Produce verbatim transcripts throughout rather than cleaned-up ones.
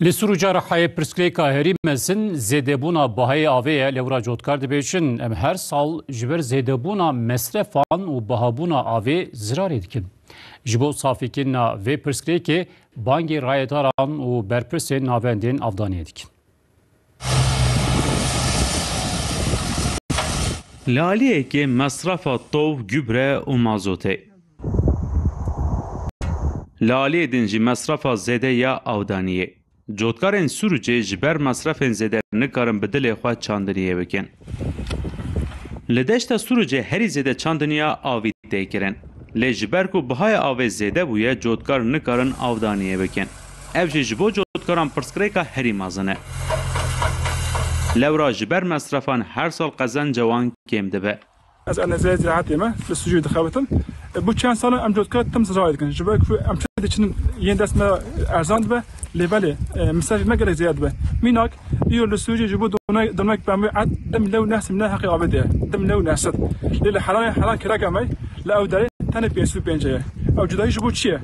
Li Sûrûca Rihayê pirsgirêka herî mezin zêdebûna bahayê avê ye. Lewra cotkar dibêjin, em her sal ji ber zêdebûna mesrefan û bahabûna avê zirarê dikin. Ji bo safîkirina vê pirsgirêkê bangê rayedaran û berpirsên navendên avdaniyê dikin. Li aliyekê mesrefa tov, gübre û mazotê. Li aliyê din jî mesrefa zêde ya avdaniyê. Cotkarên Sûrûcê ji ber mesrefên zêde nikarin bi dilê xwe çandiniyê bikin. Li deşta Sûrûcê herî zêde çandiniya avî tê kirin. Lê ji ber ku bihaya avê zêde bûye, cotkar nikarin avdaniyê bikin. Ev jî ji bo cotkaran pirsgirêka herî mezin e. Lewra ji ber mesrefan her sal qezenca wan kêm dibe. Ez endezeyê ziraetê me li Sûcê dixebitim. E, bû çend sal e em cotkar tim zirarê dikin. Ji ber ku em çi diçin yên dest me erzan dibe, lê belê, e, misafî me gelek zêde dibe. Mînak, îro li Sûcê ji bo dona-, donek pembe et du milyon û neh sed milyon heqê avê diye. Du milyon û neh sed. Lê li Helanê, Helan kireka me, li ew derê tenê pênc sed û pêncî ye. Ew cudayî ji bo çi ye?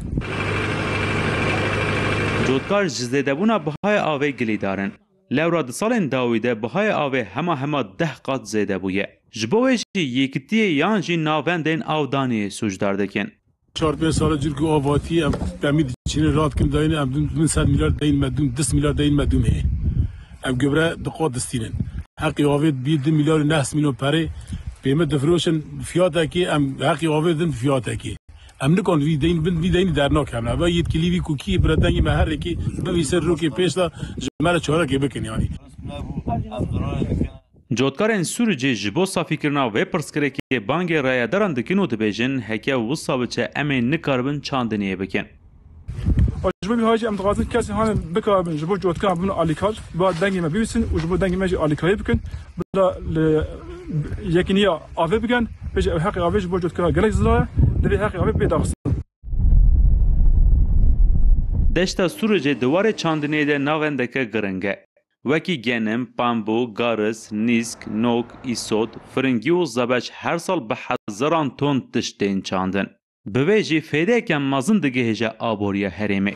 Cotkar ji zêdebûna bihaya avê gilîdar in. Lewra di salên dawî de bihaya avê hema hema deh qat zêde bûye. Ji bo wê jî yekitiyê yan jî navendên avdaniyê sûcdar dikin. Çar pênc sala cîr ku av hatiye, em temî diçînin, radikin dayînin, em dûn, dûn sed milyar deyîn me dûm, du sed milyar deyîn me dûm hê. Em gübre di qat distînin. Heqî avê bî du milyar û neh sed milyon perê pê me difiroşin fiyatekê, em heqî avê din fiyatekê. Em nikon vî deyn bin, vî deynî dernakevin. Eva yetkilî vî kukî bire dengê me her yekî bivîse rokê pêş de ji me re çarekê bikin yanî. Cotkarên Sûrûcê ji bo safîkirina vê pirsgirêkê bangê rayedaran dikin û dibêjin, heke wisa biçe em ê nikaribin çandiniyê bikin. Ji bo vî hajî em dixwazin kesê hane bikaribin ji bo cotkar bibin alîkar, ba dengê me bivîsin û ji bo dengê me jî alîkarî bikin. Bila li yekîniya avê bigen, bêje ew heqê avê ji bo cotkara gelek zira ye, divê heqê avê bê daxistin. Deşta Sûrûcê di warê çandiniyê de navendeke giring e. Wekî genim, pambû, garis, nîsk, nok, îsot, firingî û zebeç her sal bi hezaran ton tişt tên çandin. Bi vê jî fêdeyeke mezin digihêje aboriya herêmê.